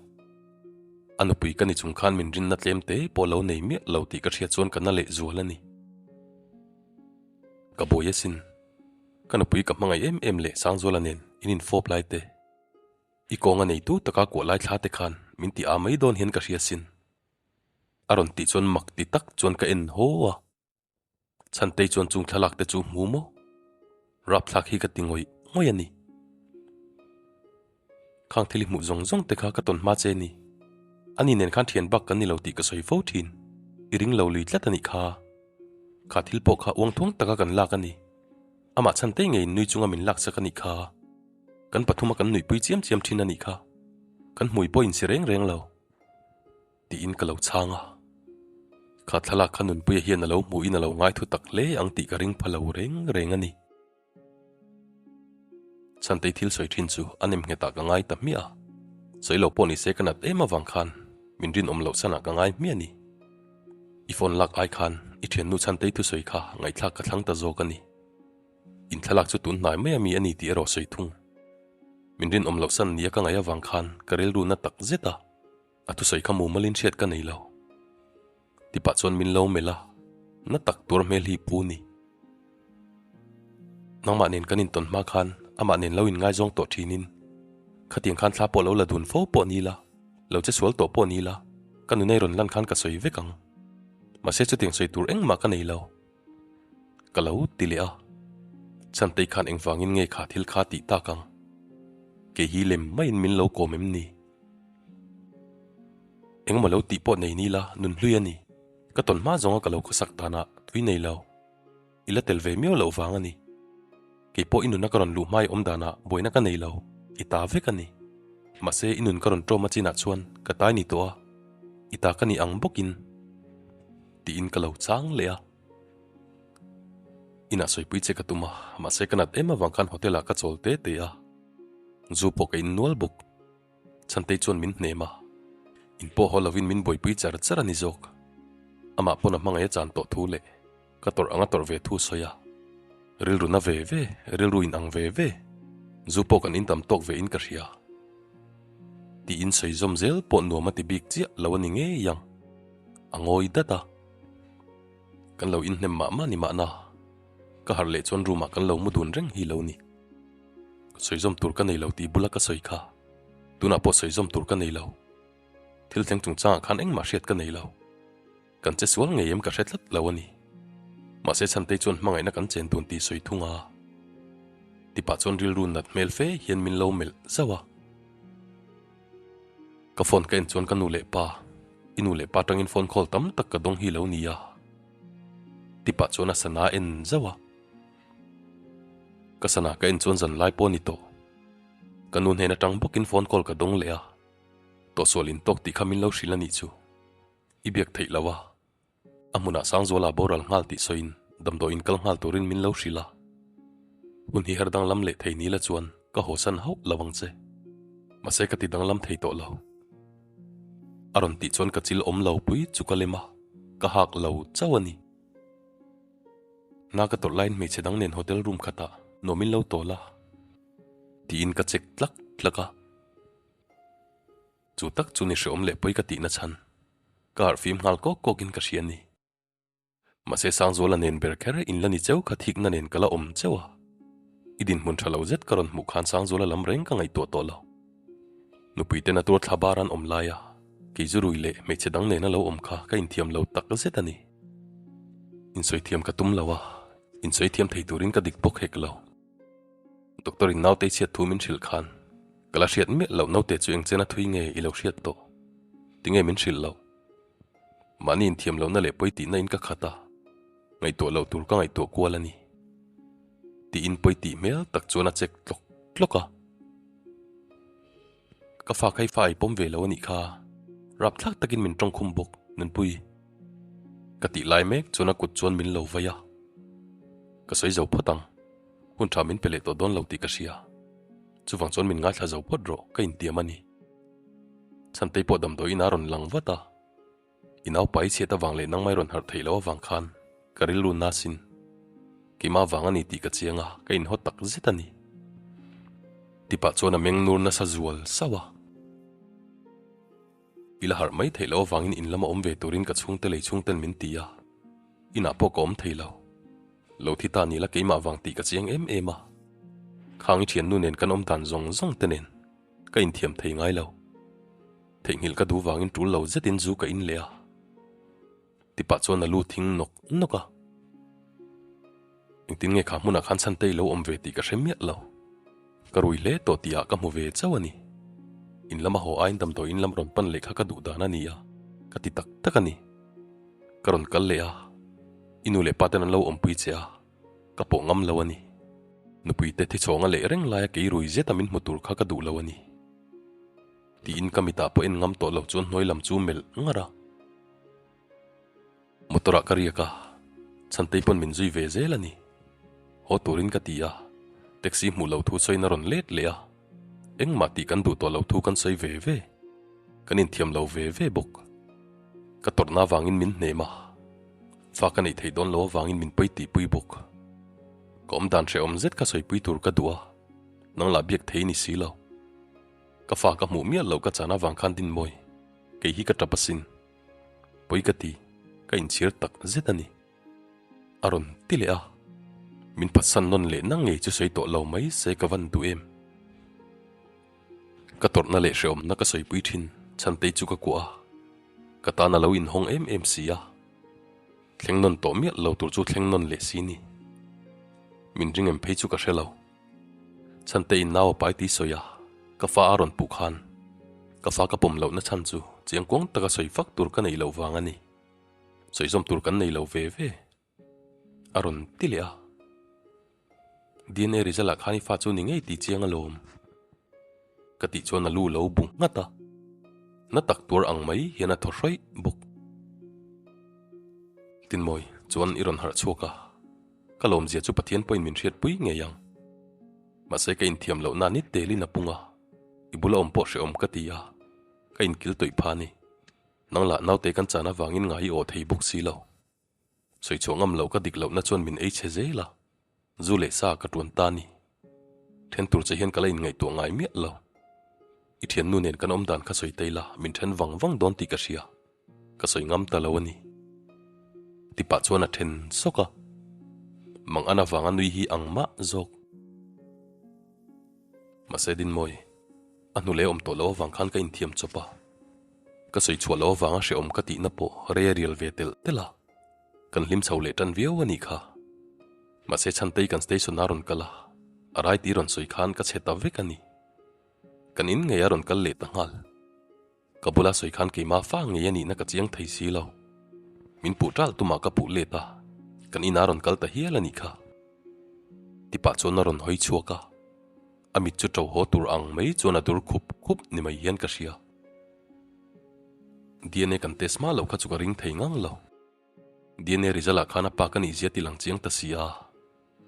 A nupui ka ni chung khan min rinna tlem te pawh lo nei miah lo tih ka hriat chuan ka na leh zual a ni. Ka buai asin. Ka nupui ka hmangaih em em leh Sangzuala nen in infawp lai te. I kawnga neitu taka kuah lai thla te khan min ti a mai dawn hian ka hria sin. A rawn tih chuan mak ti tak chuan ka en haw a. Chhantei chuan chung thlalak te chu hmu maw? Rapthlak hi ka ti ngawih ngawih a ni. Khang thil i hmuh zawng zawng te kha ka tawn hma che ni. Ani nen khan thian bak kan ni lo tih ka sawi fo thin. I ring lo lui tlat a nih kha. Kha thil pawh kha uangthuang taka kan lak a ni. Amah chhantei ngeiin nui chunga min laksak a nih kha. Kan pathuma kan nuihpui chiam chiam thin a nih kha. Kan hmui pawh insi reng reng lo. Tiin ka lo chhang a. Kha thlalak kha Nunpuia hian a lo hmuhin a lo ngaithu tak hle ang tih ka ring pha lo reng reng a ni. Chhantei thil sawi thin chu a nem nghetah ka ngai ta hmiah a. Sawi lo pawh ni se ka nat em avang khan min rinawm loh sanah ka ngai hmiah a ni. I phone lak ai khan i thiannu Chhantei thusawi kha ngaihthlak ka thlang ta zawk a ni. In thlalak chu tun hnai mai ami a ni tih erawh sawi thung. Min rinawm loh san nia ka ngaih avang khan ka rilru na tak zet a. A thusawi kha mumalin hriat ka nei lo. Tipah chuan min lo melh a, na tak tur hmel hi pu ni. Nangmah nen kan intawn hma khan amah nen lo inngaizawng tawh thinin khatiang khan thla pawh lo la dun fo pawh ni la, lo che sual tawh pawh ni la, ka nunei rawn lan khan ka sawi vek ang. Mahse chutiang sawi tur engmah ka nei lo. Ka lo ti leh a, Chhantei khan engvangin nge kha thil kha tih tak ang? Kei hi lem maiin min lo kawm em ni? Engemaw lo tih pawh nei ni la, nun hlui a ni. Ka tawn hma zawnga ka lo khawsak danah tui nei lo. I la tel ve miau loh vang a ni. Kei pawh i nuna ka rawn luh hmai awm danah buaina ka nei lo, i ta vek a ni. Mahse i nun ka rawn ṭawm a chinah chuan ka tai ni tawh a, i ta ka nih ang bawkin. Tiin ka lo chang leh a. Inah sawipui che ka tum a, mahse ka nat em avang khan hotel ah ka chawl te te a. Zu pawh ka innual bawk. Chhantei chuan min hnem a, in pawh haw lovin min buaipui char char a ni zawk. Amah pawn a hmangaih a chan tawh thu leh ka tawrh anga tawrh ve thu sawi a. Rilru na ve ve, rilru in ang ve ve, zu pawh kan intam tawk ve in ka hria. Tiin sawi zawm zel pawh nuam a ti bik chiah lo a ni ngei ang. A ngawi dat a. Kan lo inhnem mah mah ni mahna, ka harh leh chuan room ah kan lo mu dun reng hi lo ni. Sawi zawm tur ka nei lo tih bula ka sawi kha. Tunah pawh sawi zawm tur ka nei lo. Thil thleng chungchangah khan engmah hriat ka nei lo. Kan che sual ngei em ka hre tlat lo a ni. Mahse Chhantei chuan hmangaihna kan chen dun tih sawi thung a. Tipah chuan rilru nat hmel fe hian min lo melh zauh a. Ka phone ka en chuan ka nu leh pa, i nu leh pa tangin phone call tam tak ka dawng hi lo nia. Tipah chuan a sana en zauh a. Ka sana ka en chuan zan lai pawh a ni tawh. Ka nu hnen atang bawkin phone call ka dawng leh a, tawhsual in tawk tih kha min lo hrilh a nih chu. I biak theih lo a, a hmunah Sangzuala boral nghal tih sawiin damdawiin kal nghal turin min lo hrilh a. Hun hi her danglam leh thei ni la chuan ka hawsan hauh lo ang che. Mahse ka ti danglam thei tawh lo. A rawn tih chuan ka chil awm lo pui chu ka lem a, ka hak lo chauh a ni. Hna ka tawrh laiin hmeichhe dang nen hotel room khatah nuam in lo tawl a, tiin ka check tlak tlak a. Chu tak chu ni hreawm leh pawi ka tihna chhan ka harh fim nghal kawk kawkin ka hria a ni. Mahse Sangzuala nen ber kher in la ni cheu kha thikna nen ka la awm cheu a. I dinhmun tha lo zet ka rawn hmuh khan Sangzuala lam reng ka ngaihtuah tawh lo. Nupui ten a tur thla bar an awm lai a, kei zu rui leh hmeichhe dang nena lo awm kha ka inthiam lo tak zet a ni. Insawi thiam ka tum lo a, insawi thiam thei turin ka dik bawk hek lo. Doctor in naute chhiat thu min hrilh khan ka la hriat miah loh naute chu engchen a thui nge i lo hriat tawh? Tinge min hrilh loh? Mahni inthiam lohna leh pawi tihna in ka khat a, ngaihtuah loh tur ka ngaihtuah kual a ni. Tiin pawi tih hmel tak chuan a chek tlawk tlawk a. Ka fa kha i fa i pawm ve lo a nih kha, rapthlak takin min tawngkhum bawk, Nunpui. Ka tih lai mek chuan a kut chuan min lo vai a. Ka sawi zo phawt ang, hun tha min pe leh tawh dawn lo tih ka hria. Chuvang chuan min ngaithla zo phawt rawh, ka intiam a ni. Chhantei pawh damdawiin a rawn lang vat a. I naupai chhiat avang leh nangmai rawn harh theih loh avang khan ka rilru na sin. Keimah vang a ni tih ka chiang a, ka inhaw tak zet a ni. Tipah chuan a meng nur nasa zual sauh a. I la harh mai theih loh avangin in lama awm ve turin ka chhungte lei chhungten min ti a, inah pawh ka awm thei lo. Lo thi ta ni la keimah vang tih ka chiang em em a. Khang i thiannu nen kan awm dan zawng zawng te nen ka inthiam thei ngai lo. Theihnghilh ka duh vangin tul lo zetin zu ka in leh a. Tipah chuan a lu thing nawk nawk a. Engtin nge kha hmunah khan Chhantei lo awm ve tih ka hre miah lo. Ka rui hle tawh tihah ka hmu ve chauh a ni. In lama haw aiin damdawi in lam rawn pan leh kha ka duh dan a ni a, ka ti tak tak a ni. Ka rawn kal leh a, i nu leh pa ten an lo awmpui che a, ka pawh ngam lo a ni. Nupui te thichhawnga leh reng laia kei rui zeta min hmu tur kha ka duh lo a ni. Tiin ka mitah pawh en ngam tawh lo chuan hnuai lam chu melh ngar a. Motor ah ka riak a, Chhantei pawn min zui ve zel a ni. Haw turin ka ti a, taxi hmuh loh thu sawiin a rawn let leh a. Engmah tih kan duh tawh loh thu kan sawi ve ve. Kan inthiam lo ve ve bawk. Ka tawrhna avangin min hnem a, fa ka neih theih dawn lo avangin min pawi tihpui bawk. Ka awmdan hrehawm zet kha sawipui tur ka duh a, nang lah biak thei ni si lo. Ka fa ka hmuh miah loh ka chan avang khan Dinmawi, kei hi ka tap asin. Pawi ka ti, ka inchhir tak zet a ni. A rawn ti leh a, min phatsan nawn leh na ngei chu sawi tawh lo mai se ka van duh em. Ka tawrhna leh hrehawmna ka sawipui thin Chhantei chu ka kuah a, ka tan a lo inhawng em em si a. Thleng nawn tawh miah lo tur chu thleng nawn leh si ni. Min ring em phei chu ka hre lo. Chhanteiin nau a pai tih sawi a, ka fa a rawn puh khan ka fa ka pawm lohna chhan chu chiangkuang taka sawi fak tur ka neih loh vang a ni. Sawi zawm tur kan nei lo ve ve. A rawn ti leh a. DNA result ah khan i fa chu ni ngei tih chiang alawm. Ka tih chuan a lu lo bu nghat a. Na tak tuar ang mai hian a thaw hraih bawk. Tinmawi chuan i rawn harh chhuak a. Ka lawmzia chu Pathian pawhin min hriatpui ngei ang. Mahse ka inthiam lohna ni telin a pung a, i bula awm pawh hrehawm ka ti a, ka inkil tawih pha a ni. Nang lah naute kan chan avangin ngai i awh thei bawk si lo. Sawi chhuah ngam loh ka dik lohna chuan min ei chhe zel a, zu leh sa ka tuan ta a ni. Then tur che hian ka la inngaihtuah ngai miah lo. I thiannu nen kan awm dan kha sawi ta ila min then vang vang dawn tih ka hria. Ka sawi ngam ta lo a ni. Tipah chuan a then sawk a. Mang an avanga nui hi ang mah zawk. Mahse Dinmawi, a hnulei awm tawh loh avang khan ka inthiam chawp a. Ka sawi chhuah loh avanga hrehawm ka tihna pawh rei a rial ve telh telh a. Kan hlim chho leh tan viau a nih kha. Mahse Chhantei kan station a rawn kal a, a rai tih rawn sawi khan ka chhe ta vek a ni. Kan in ngei a rawn kal leh ta nghal. Ka bula sawi khan keimah fa ngei a nihna ka chiang thei si lo. Min puh ṭal tumah ka puh let a, kan inah a rawn kal ta hial a nih kha. Tipah chuan a rawn hawi chhuak a, a mit chu ṭo haw tur ang mai chuan a dur khup khup ni mai hian ka hria. DNA kan test hma loh kha chu ka ring thei ngang lo. DNA result ah khan a pa ka nih zia ti lang chiang ta si a,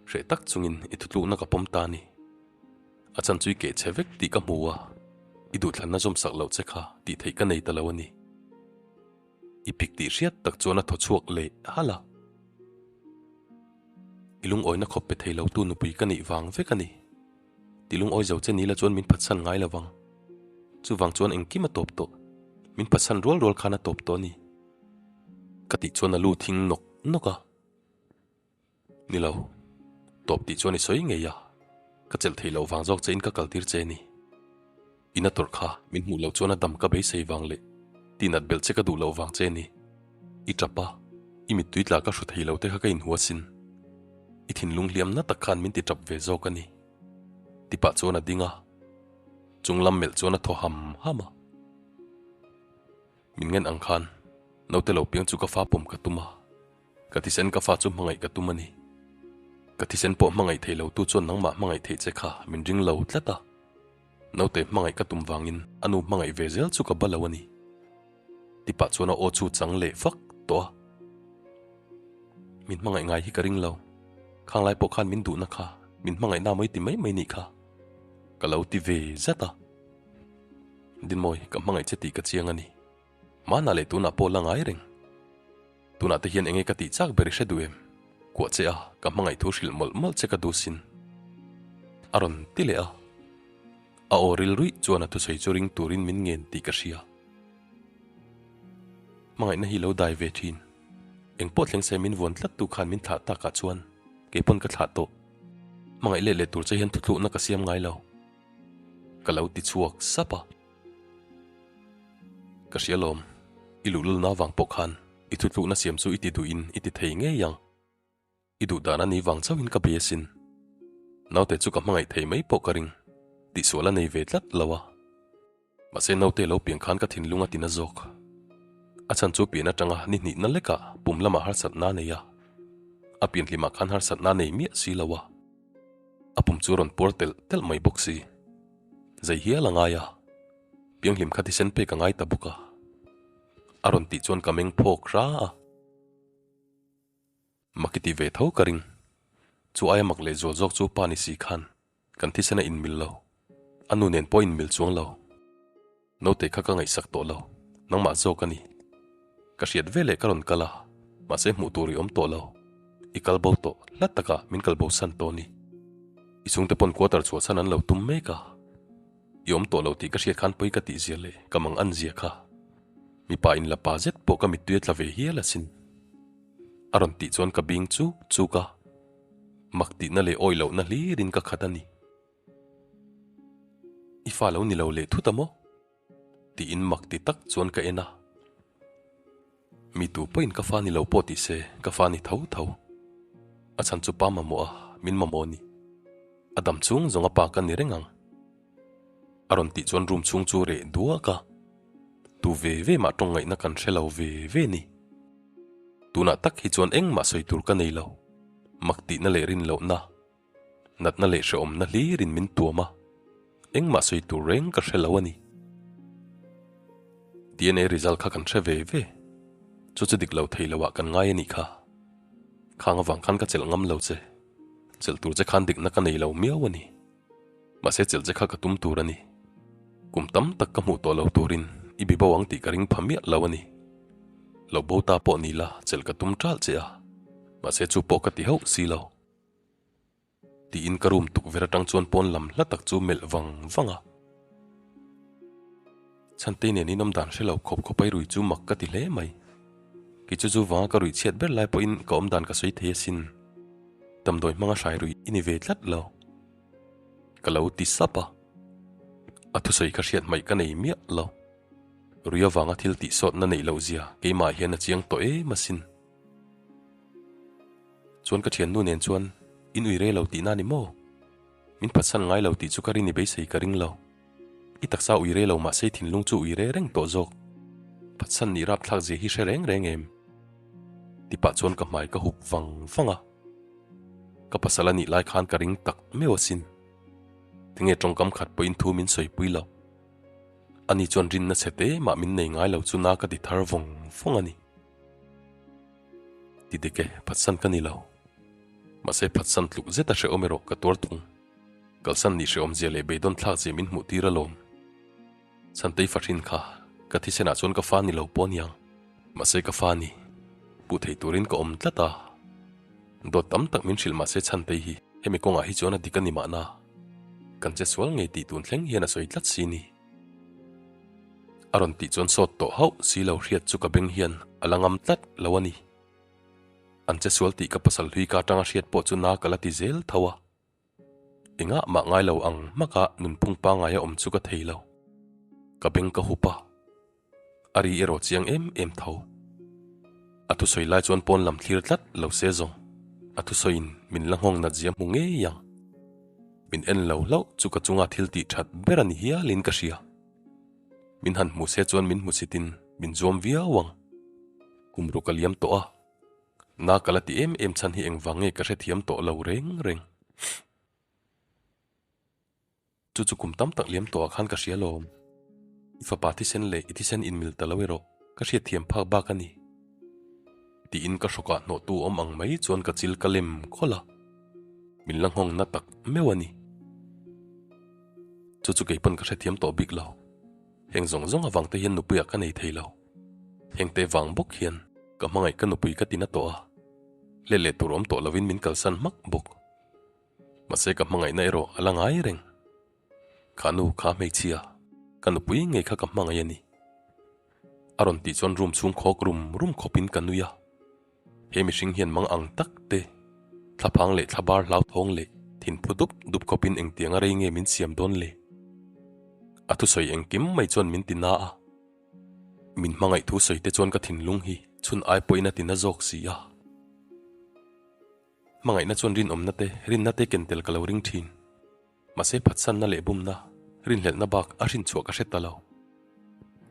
hreh tak chungin i thutlukna ka pawm ta a ni. A chan chu i keh chhe vek tih ka hmu a, i duhthlanna zawm sak loh che kha tih theih ka nei ta lo a ni. I pik tih hriat tak chuan a thaw chhuak leh halh a. I lungawina khawp pe thei lotu nupui ka nih vang vek a ni. Ti lungawi zo che nila chuan min phatsan ngai lo vang. Chuvang chuan engkim a tawp tawh. Min phatsan rual rual khan a tawp tawh a ni. Ka tih chuan a lu thing nawk nawk a. Ni lo, tawp tih chuan i sawi ngei a, ka chelh theih loh vang zawk che in ka kal tir che a ni. In a tawrh kha min hmuh loh chuan a dam ka beisei vang leh tinat belh che ka duh loh vang che a ni. I tap a, i mittui tla ka hru thei lo te kha ka inhua sin. I thinlung hliam na tak khan min ti tap ve zawk a ni. Tipah chuan a ding a, chung lam melh chuan a thaw ham ham a. Min ngen ang khan naute lo piang chu ka fa pawm ka tum a, ka thisen ka fa chu hmangaih ka tum a ni. Ka thisen pawh hmangaih thei lo tu chuan nangmah hmangaih theih che kha min ring lo tlat a, naute hmangaih ka tum vangin a nu hmangaih ve zel chu ka ba lo a ni. Tipah chuan a aw chu chang leh vak tawh a. Min hmangaih ngai hi ka ring lo, khang lai pawh khan min duhna kha min hmangaihna mawi ti mai mai nih kha ka lo ti ve zat a. Dinmawi, ka hmangaih che tih ka chiang a ni. Hmanah leh tunah pawh la ngai reng. Tunah te hian enge ka tih chak ber i hre duh em? Kuah che a, ka hmangaih thu hrilh mawlh mawlh che ka duh sin. A rawn ti leh a. A aw ril ruih chuan a thusawi chu ring turin min ngen tih ka hria. Hmangaihna hi lo dai ve thin. Engpawh thleng se min vuan tlat tu khan min thlah takah chuan keipawn ka thlah tawh. Hmangaih let leh tur che hian thuthlukna ka siam ngai lo. Ka lo ti chhuak sap a. Ka hria lawm, i luhlulna avang pawh khan i thutlukna siam chu i ti duhin i ti thei ngei ang. I duh dan a ni vang chauhin ka bei asin. Naute chu ka hmangaih thei mai pawh ka ring, tihsual a nei ve tlat lo a. Mahse naute lo pian khan ka thinlung a tina zawk. A chhan chu pian atanga ni hnihna lekah pum lamah harsatna a nei a. A pian hlimah khan harsatna a nei miah si lo a. A pum chu rawn puar telh telh mai bawk si. Zei hial a ngai a. Pianghlim kha thisen pek a ngai ta bawk a. A rawn tih chuan ka meng phawk hra a. Mak i ti ve tho ka ring. Chu aia mak leh zual zawk chu pa ni si khan kan thisen a inmil lo. A nu nen pawh a inmil chuang lo. Naute kha ka ngaihsak tawh lo, nangmah zawk a ni. Ka hriat ve leh ka rawn kal a, mahse hmuh tur i awm tawh lo. I kal bo tawh, hla takah min kal bo san tawh a ni. I chhungte pawn quarter chhuahchhan an lo tum mek a. I awm tawh lo tih ka hriat khan pawi ka tih zia leh ka mang an zia kha. Mipa in la pa zet pawh ka mittui a tla ve hial asin. A rawn tih chuan ka bing chuk chuk a, mak tihna leh awih lohna hlirin ka khat a ni. I fa lo ni lo leh thut a maw? Tiin mak ti tak chuan ka en a. Mi tu pawhin ka fa ni lo pawh tih se ka fa ni tho tho. A chhan chu pa mamawh a, min mamawh a ni. A dam chung zawng a pa ka ni reng ang. A rawn tih chuan room chhung chu reh duak a. Tu ve ve mah tawng ngaihna kan hre lo ve ve ni. Tunah tak hi chuan engmah sawi tur ka nei lo. Mak tihna leh rin lohna, natna leh hrehawmna hlirin min tuam a, engmah sawi tur reng ka hre lo a ni. DNA result kha kan hre ve ve. Chu chu dik lo thei loah kan ngai a nih kha. Khang avang khan ka chelh ngam lo che. Chelh tur che khan dikna ka nei lo miau a ni. Mahse chelh che kha ka tum tur a ni. Kum tam tak ka hmuh tawh lo turin i bi bo ang tih ka ring pha miah lo a ni. Lo bo ta pawh ni la chelh ka tum ṭalh che a, mahse chu pawh ka ti hauh si lo. Tiin ka room tukverh aṭang chuan pawn lam hla tak chu melh vang vang a. Chhantei nen in awm dan hre lo khawp khawp a i rui chu mak ka ti hle mai. Kei chu chu vanga ka ruih chhiat ber lai pawhin ka awm dan ka sawi thei asin. Damdawi hmanga hrai ruih i ni ve tlat lo. Ka lo ti sap a. A thusawi kha hriat hmaih ka nei miah lo. Rui avanga thil tih sawtna neih loh zia keimah hian a chiang tawh em asin. Chuan ka thiannu nen chuan in ui re lo tihna ni maw? Min phatsan ngai lo tih chu ka rin i beisei ka ring lo. I taksa ui re lo mahse i thinlung chu ui re reng tawh zawk. Phatsan nih rapthlak zia hi hre reng reng em? Tipah chuan ka hmai ka hup vang vang a. Ka pasal a nih lai khan ka ring tak meuh asin. Tinge tawngkam khat pawhin thu min sawipui lo. Ani chuan rinna chhe te mah min nei ngai lo chu na ka ti thar vawng vawng a ni. Ti dik e, phatsan ka ni lo. Mahse phatsan tluk zet a hrehawm erawh ka tuar thung. Kalsan nih hrehawm zia leh beidawn thlak zia min hmuh tir alawm. Chhantei fahrin kha ka thisenah chuan ka fa ni lo pawh aniang. Mahse ka fa ni. Puh thei turin ka awm tlat a. Dawt tam tak min hrilh mahse Chhantei hi hemi kawngah hi chuan a dik a ni mahna. Kan che sual ngei tih tun thleng hian a sawi tlat si ni. A rawn tih chuan sawt tawh hauh si lo hriat chu ka beng hian a la ngam tlat lo a ni. An che sual tih ka pasal hlui ka atanga hriat pawh chu na ka la ti zel tho a. Engah mah ngai lo ang hmaka nunphung pangngai a awm chu ka thei lo. Ka beng ka hup a. A ri erawh chiang em em tho. A thusawi lai chuan pawn lam thlir tlat lo se zawng. A thusawiin min la nghawng nat zia hmu ngei ang. Min en lo hlauh chu ka chunga thil tih that ber a ni hialin ka hria. Min han hmu se chuan min hmusitin min zuam viau ang. Kum ruk a liam tawh a. Na ka la ti em em chhan hi engvang nge ka hrethiam tawh lo reng reng. Chu chu kum tam tak liam tawhah khan ka hria lawm. I fapa thisen leh i thisen inmil ta lo erawh ka hriatthiam phak bak a ni. Tiin ka hrawkah hnawhtu awm ang mai chuan ka chil ka lem khawlh a. Min la nghawng na tak meuh a ni. Chu chu keipawn ka hrethiam tawh bik lo. Heng zawng zawng avang te hian nupuiah ka nei thei lo. Heng te vang bawk hian ka hmangaih ka nupui ka ti na tawh a, let leh tur awm tawh lovin min kalsan hmak bawk. Mahse ka hmangaihna erawh a la ngai reng. Kha nu kha hmeichhia, ka nupui ngei kha ka hmangaih a ni. A rawn tih chuan room chhung khawk rum rum khawpin ka nui a. He mihring hian mang ang tak te, thlaphang leh thlabar hlauthawng leh thinphu dup dup khawpin engtiang a rei nge min siam dawn le? A thusawi engkim mai chuan min ti na a. Min hmangaih thu sawi te chuan ka thinlung hi chhun ai pawhin a ti na zawk si a. Hmangaihna chuan rinawmna te, rinna te ken tel ka lo ring thin. Mahse phatsanna leh bumna, rinhlelhna bak a hrinchhuah ka hre ta lo.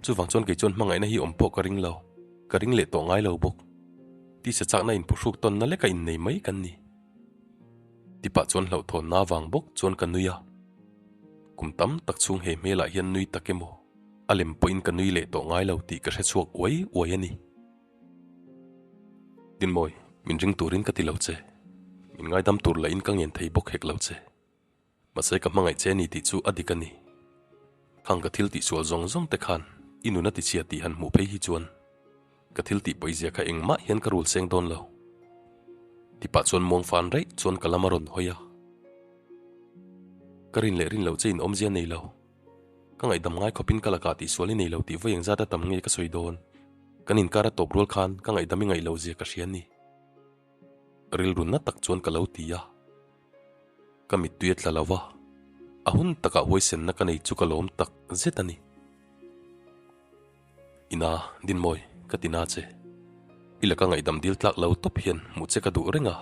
Chuvang chuan kei chuan hmangaihna hi awm pawh ka ring lo, ka ring leh tawh ngai lo bawk. Tisa chakna inphuhruk tawnna leka innei mai kan ni. Tipah chuan hlauhthawnna avang bawk chuan ka nui a. Kum tam tak chhung he hmelah hian nui tak emaw, a lem pawhin ka nui leh tawh ngai lo tih ka hre chhuak uai uai a ni. Dinmawi, min ring turin ka ti lo che. Min ngaidam tur lahin ka ngen thei bawk hek lo che. Mahse ka hmangaih che ni tih chu a dik a ni. Khang ka thil tihsual zawng zawng te khan i nun a tichhia tih han hmuh phei hi chuan ka thil tih pawizia kha engmah hian ka rul seng dawn lo. Tipah chuan muang fan raih chuan ka lam a rawn hawi a. Ka rin leh rin loh che in awmzia nei lo. Ka ngaihdam ngai khawpin ka lakah tihsual i nei lo tih vawi engzat a tam nge ka sawi dawn. Kan inkar a tawp rual khan ka ngaihdam i ngaih loh zia ka hria a ni. Rilru na tak chuan ka lo ti a. Ka mittui a tla lo va, a hun takah huaisenna ka nei chu ka lawm tak zet a ni. Ina, Dinmawi, ka ti na che. I laka ngaihdam dil tlak lo tawp hian hmuh che ka duh reng a,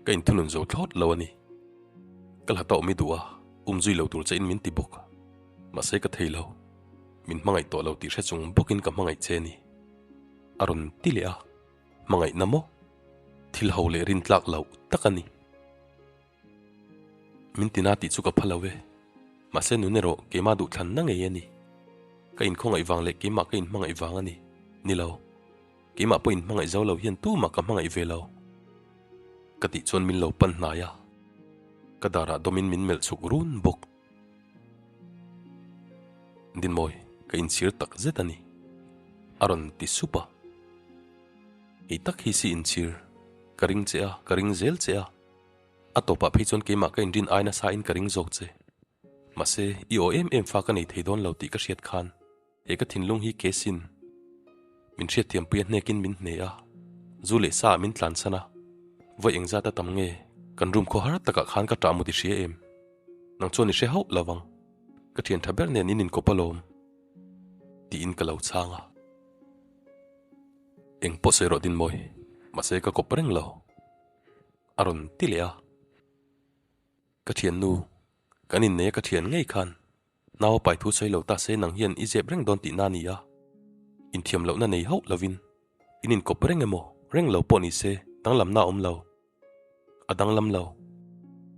ka inthunun zo thlawt lo a ni. Ka hla tawh mi duh a, um zui lo tur che in min ti bawk. Mahse ka thei lo, min hmangaih tawh lo tih hre chung bawkin ka hmangaih che a ni. A rawn ti leh a. Hmangaihna maw? Thil ho leh rin tlak loh tak a ni. Min tina tih chu ka pha lo e. Mahse nun erawh keimah duhthlanna ngei a ni. Ka inkhawngaih vang leh keimah ka inhmangaih vang a ni. Ni lo. Keimah pawh inhmangaih zo lo hian tumah ka hmangaih ve lo. Ka tih chuan min lo pan hnai a. Ka darah dawmin min melh chhuk run bawk. Dinmawi, ka inchhir tak zet a ni. A rawn ti sup a. Hei tak hi si inchhir, ka ring che a, ka ring zel che a. A tawpah phei chuan keimah ka inrin ai nasa in ka ring zawk che. Mahse, i aw em em fa ka nei thei dawn lo tih ka hriat khan he ka thinlung hi ke sin. Min hriatthiampui a hnekin min hne a, zu leh sa ah min tlansan a. Vawi engzat a tam nge kan room khawhar takah khan ka ṭah mut i hria em? Nang chuan i hre hauh lo vang, ka thian tha ber nen in inkawp alawm, tiin ka lo chhang a. Eng pawh sawi rawh Dinmawi, mahse ka kawp reng lo, a rawn ti leh a. Ka thiannu, kan inneia ka thian ngei khan nau a pai thu sawi lo ta se nang hian i zep reng dawn tihna a ni a. Inthiam lohna nei hauh lovin in inkawp reng emaw reng lo pawh ni se danglamna a awm lo. A danglam lo.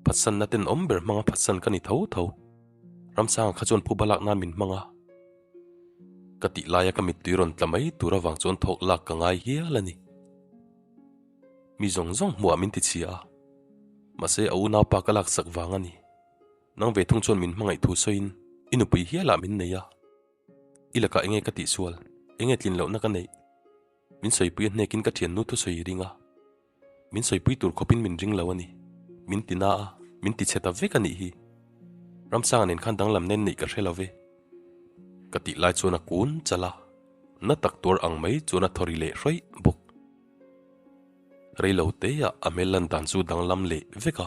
Phatsanna tenawm ber hmanga phatsan ka ni tho tho. Ramsanga kha chuan phuba lak nan min hmang a. Ka tih laia ka mittui rawn tla mai tur avang chuan thawk lak ka ngai hial a ni. Mi zawng zawng hmuhah min tichhia a. Mahse a unaupa ka laksak vang a ni. Nang ve thung chuan min hmangaih thu sawiin i nupui hialah min nei a. I lakah enge ka tihsual? Enge tlin lohna ka neih? Min sawipui a hnekin ka thiannu thusawi i ring a. Min sawipui tur khawpin min ring lo a ni. Min ti na a, min ti chhe ta vek a nih hi. Ramsanga nen khan danglam nen neih ka hre lo ve. Ka tih lai chuan a kun chal a, na tak tuar ang mai chuan a thaw ri leh hrawih bawk. Rei lo teah a hmel lan dan chu danglam leh vek a,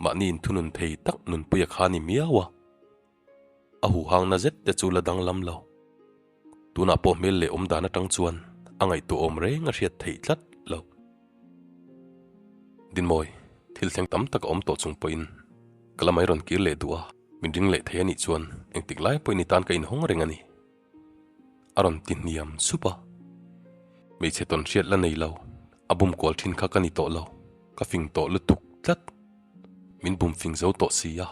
mahni inthunun thei tak nunpuia kha a ni miau a. A huhangna zet te chu la danglam lo. Tunah pawh hmel leh awm dan atang chuan a ngaihtuahawm reng a hriat theih tlat lo. Dinmawi, thil thleng tam tak a awm tawh chung pawhin ka la mai rawn kir leh duh a, min ring leh thei a nih chuan engtik lai pawhin i tan ka inhawng reng a ni. A rawn ti hniam sup a. Hmeichhe tawn hriat la nei lo, a bum kual thin kha ka ni tawh lo, ka fing tawh lutuk tlat. Min bum fing zo tawh si a.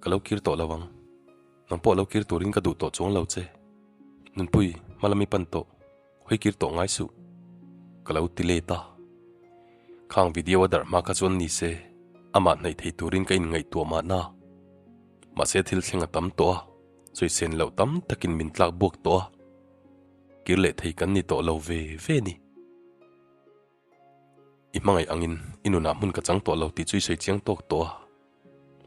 Ka lo kir tawh lo ang. Nang pawh lo kir turin ka duh tawh chuang lo che. Nunpui, hma lam i pan tawh. Hawi kir tawh ngai suh. Ka lo ti let a. Khang video a darh hma kha chuan ni se, amah hnaih thei turin ka inngaihtuah mahna. Mahse thil thleng a tam tawh a, sawisên loh tam takin min tlak buak tawh a. Kir leh thei kan ni tawh lo ve ve ni. I hmangaih angin i nunah hmun ka chang tawh lo tih chu i sawi chiang tawk tawh a.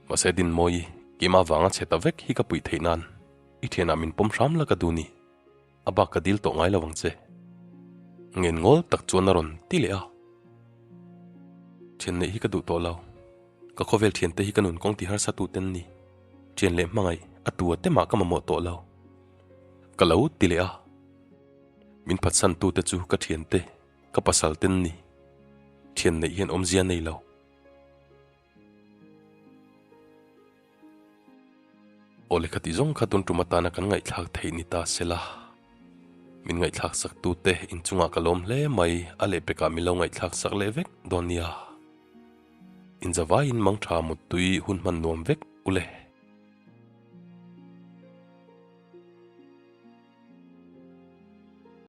Mahse Dinmawi, keimah vanga chhe ta vek hi ka puih theih nan i thianah min pawm hram la ka duh ni. A bak ka dil tawh ngai lo ang che. Ngen ngawl tak chuan a rawn ti leh a. Thian neih hi ka duh tawh lo. Ka khawvel thiante hi ka nun kawng ti harsa tu ten ni. Thian leh hmangaih a tu a te mah ka mamawh tawh lo. Ka lo ti leh a. Min phatsan tu te chu ka thiante. Ka pasal ten ni. Thian neih hian awmzia nei lo. Aw lehkha tih zawng kha tun tum atana kan ngaihthlak theih ni ta se la. Min ngaihthlak sak tute inchungah ka lawm hle mai, a lehpekah min lo ngaihthlak sak leh vek dawn nia. Inzavaiin mangtha muttui hun hman nuam vek ule.